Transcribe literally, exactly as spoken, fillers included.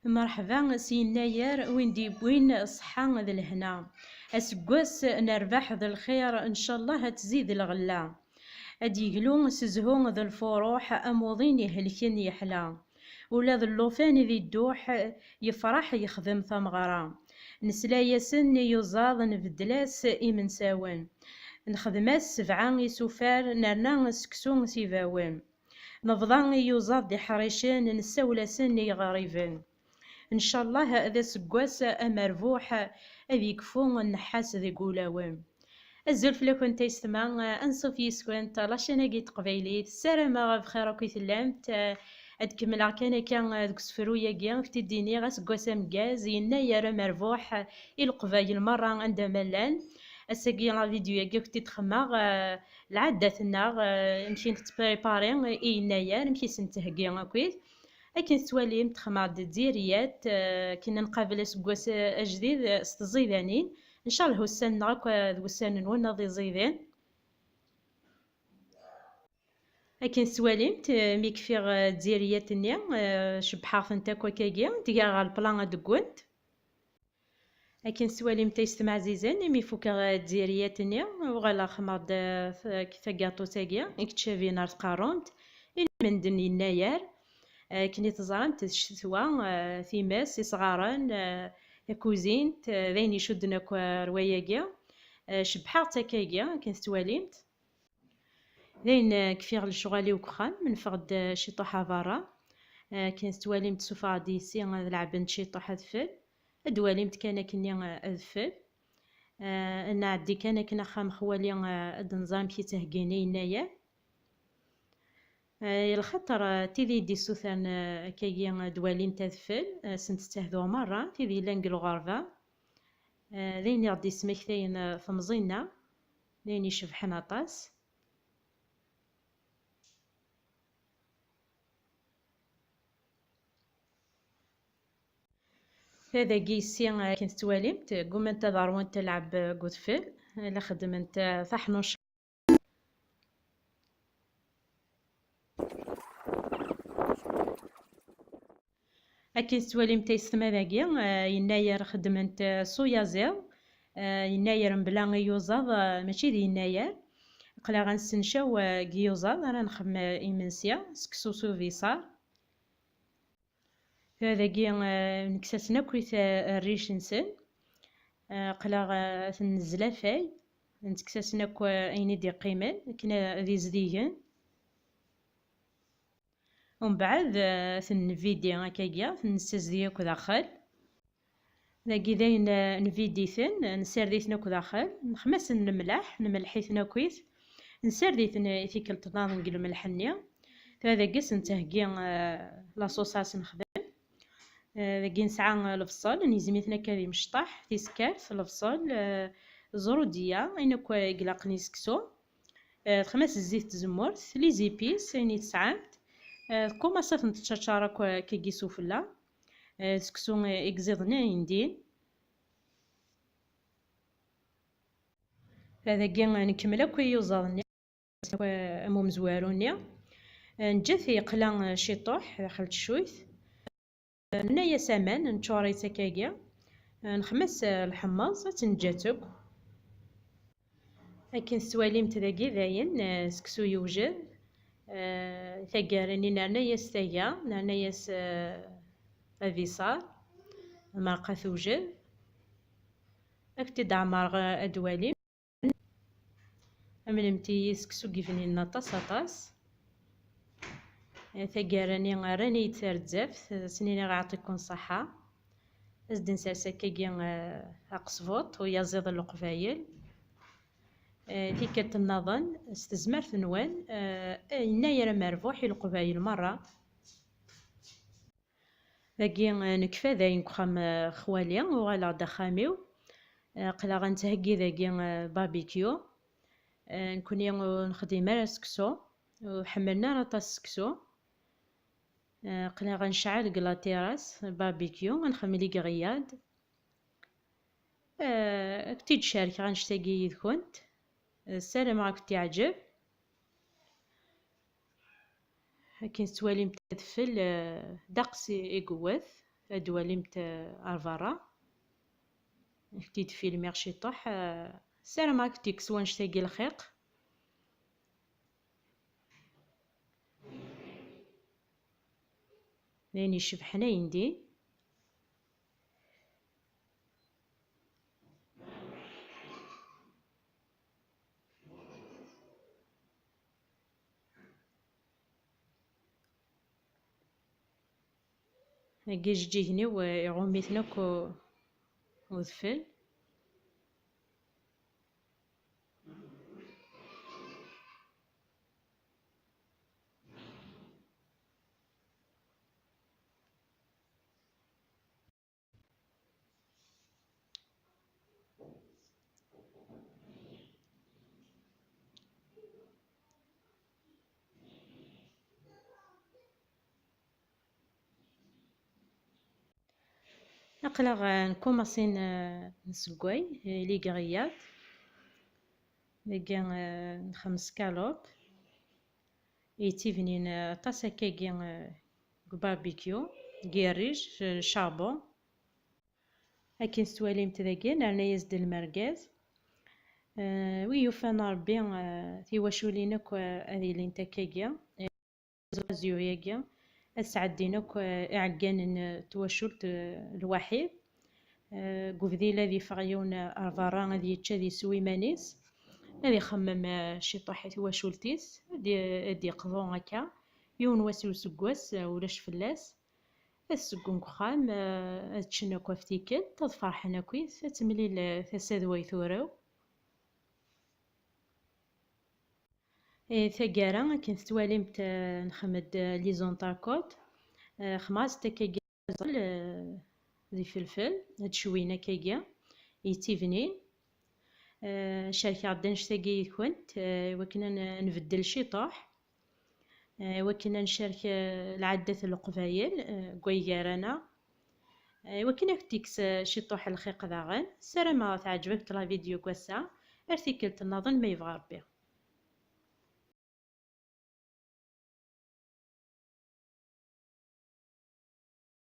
Mreḥba s yennayer win d-yewwin ṣṣeḥḥa d lehna. Aseggas n rrbeḥ d lxir, ncallah ad tzid lɣella. Ad d-yeglu s zzhu d lfuruḥ, am uḍin ihelken yeḥla. Ula d llufan di dduḥ, yefreḥ yexdem tameɣra. Nesla-yasen i yuẓaḍ, nbeddel-as imensawen. Nexdem-as sebɛa isufar, nerna seksu s ibawen. Nebḍa i yuẓaḍ d iḥricen, nessawel-asen i yiɣriben. Ncallah d aseggas amerbuḥ, ad yekfu nneḥḥas deg ulawen. Azul fell-akent a yessetma, ansuf yis-kent la chaîne-agi n teqbaylit. Ssarameɣ bxir akk i tellamt. Ad kemmleɣ kan akka deg usefru-agi, ad k-t-id-iniɣ aseggas ameggaz, yennayer amerbuḥ i Leqbayel merra anda ma llan. Ass-agi la vidéo-agi ad k-t-id-xemmeɣ, eh, lɛaddat-nneɣ, eh, amek i nettprépari i yennayer, amek i sen-nettheggi akkit. Akken tettwalimt, xemmeɣ-d Dziriyat, eh, akken ad nqabel aseggas, eh, ajdid, eh, s tẓidanin. Ncallah ussan-nneɣ akk, eh, d wussan-nwen ad iẓiden. Akken tettwalimt, eh, mi kfiɣ, eh, Dziriyat-nni, eh, cebbḥeɣ-tent akk akkagi, ttgeɣ ɣer leplan ad ggent. Akken tettwalimt a yessetma ɛzizen, imi fukeɣ, eh, Dziriyat-nni, uɣaleɣ xemmeɣ-d, eh, t-, tagiṭut-agi i yettcabin ar tqerrumt, ilmend n yennayer. Eh, akken i teẓramt, d ccetwa, eh, times, isɣaren, eh, takuzint, eh, d ayen icudden akk ar wayagi. Eh, cebbḥeɣ-tt akkagi, akken tettwalimt. Dayen, eh, kfiɣ lecɣal-iw deg uxxam, neffeɣ-d, eh, ciṭuḥ ar berra. Eh, akken tettwalimt, sufɣeɣ-d yessi ad lɛebent ciṭuḥ adfel. Ad twalimt kan akkenni, eh, adfel. Eh, ad nɛeddi kan akken axxam xwali, eh, ad nẓer amek i ttheggin i yennayer. Eh, i lxaṭer, eh, tid i d-issutren, eh, akkagi, eh, ad walint adfel, eh, sent-ttehduɣ merra, tid yellan deg lɣerba. Eh, d ayen i ɣ-d-yesmaktayen, eh, temẓi-nneɣ, d ayen icebḥen aṭas. Ta dagi yessi, akken tettwalimt, ggumant ad ṛwunt lɛeb deg udfel, la xeddment, eh, taḥnuct. Akken tettwalimt a yessetma dagi, eh, yennayer xeddment, eh, s uyaziḍ, eh, yennayer mebla iyuzaḍ, eh, mačči d yennayer. Aql-aɣ ad nessencaw, eh, deg iyuzaḍ ara nexdem, eh, imensi, seksu s ubiṣar. Tura dagi, eh, nekkes-asen akkit, eh, rric-nsen. Eh, aql-aɣ, eh, ad ten-nezlafay, nettekkes-asen akk, eh, ayen i d-iqqimen, akken ad izdigen. Umbeɛd, eh, ad ten-nvidi akkagi, ad ten-nessazdi akk daxel. Dagi dayen, eh, nvidi-ten, nessared-iten akk daxel, nexmas-en lemleḥ, nmelleḥ-iten akkit, nessared-iten i tikkelt nniḍen deg lemleḥ-nni. Tura dagi ad sen-ntheggi, eh, la sauce ara s-nexdem. Eh, dagi nesɛa, eh, lebṣel, nizem-iten akka d imecṭaḥ, tiskert, lebṣel, eh, ẓrudiya, ayen akk i ilaqen i seksu. Eh, texmas zzit n tzemmurt, les épices, ayen i tesɛamt. Eh, tkumaṣ ad ten-teččaččar akk akkagi sufella. Eh, d seksu i iẓiḍen i yendin. Dagi nkemmel akk iyuzaḍ-nni, am umezwaru-nni. Eh, neǧǧa-t yeqla, eh, ciṭuḥ, daxel teccuyt. Nerna-yas aman, neččur-itt akkagi. Eh, nexmas, eh, lḥemmeẓ, ad tt-neǧǧ ad tegg. Akken tettwalimt dagi dayen, eh, seksu yewjed. Eh, taggara-nni nerna-yas taga, nerna-yas, eh, abiṣar, lmerqa tewjed. Ad k-t-id-ɛemmreɣ, eh, ad d-twalim. Amnemt-iyi, seksu i yebnin aṭas, aṭas. Eh, taggara-nni rran-iyi-d taredzaft, eh, s-nini-ɣ yeɛṭi-ken ṣṣeḥḥa. Ad s-d-nsers akkagi, eh, aqesbuṭ uyaziḍ n Leqbayel. Eh, tikkelt nniḍen, s tezmert-nwen, eh, yennayer amerbuḥ i Leqbayel merra. Dagi, eh, nekfa dayen deg uxxam, eh, xwali, uɣaleɣ-d axxam-iw. Eh, aql-aɣ nettheggi dagi, eh, barbecue. Eh, nekkni ur nexdim ara seksu, ur ḥemmlen ara aṭas seksu. Eh, aql-aɣ necɛel deg la terrasse, barbecue, ad nxemmel i iɣeyya-d. Eh, ad k-id-cerkeɣ annect-agi yid-kent. Eh, ssarameɣ ad kent-yeɛǧeb. Akken tettwalimt adfel, eh, ddeqs i, i yewwet. ad twalimt, eh, ar berra. Ak-t-id-filmiɣ ciṭuḥ, eh, ssarameɣ ad k-d-ikkes wanect-agi lxiq. D ayen icebḥen ayendin. Dagi ijeǧǧigen-iw, eh, iɣumm-iten akk u-, udfel. Aql-aɣ, eh, nkumaṣi n-, eh, nsegway, eh, les grillades. Dagi, eh, nxemm scalope. Yettibnin, eh, aṭas akkagi, eh, deg barbecue, deg rriǧ, eh, charbon. Akken tettwalimt dagi, nerna-yas-d lmergaz. Eh, wi yufan Ṛebbi, eh, tiwaculin akk, eh, ad ilint akkagi. Azyu-agi, ad sɛeddin akk, eh, iɛeggalen n twacult, eh, lwaḥid. Eh, deg ubdil ad yeffeɣ yiwen, eh, ar berra, ad yečč, ad yessew iman-is, ad ixemmem, eh, ciṭuḥ i twacult-is, ad y-, ad d-yeqḍu akka. Yiwen wass i useggas, eh, ulac fell-as. Ad sggun deg uxxam, eh, ad ččen akk ɣef tikkelt, ad ferḥen akkit, ad temlil, eh, tasa d way turew. Eh, taggara, akken tettwalimt, eh, nxemm-d, eh, les entrecôtes. Eh, xemmas-d akkagi aẓel, eh, d ifelfel, ad cwin akkagi, yettibnin. Eh, cerkeɣ-d annect-agi yid-kent, eh, iwakken ad n-, nbeddel ciṭuḥ. Eh, iwakken ad ncerk, eh, lɛaddat n Leqbayel, eh, deg way gar-aneɣ. Eh, iwakken ad k-d-ikkes, eh, ciṭuḥ lxiq daɣen. Ssarameɣ teɛǧeb-ak la vidéo n wass-a. Ar tikkelt nniḍen ma yebɣa Ṛebbi.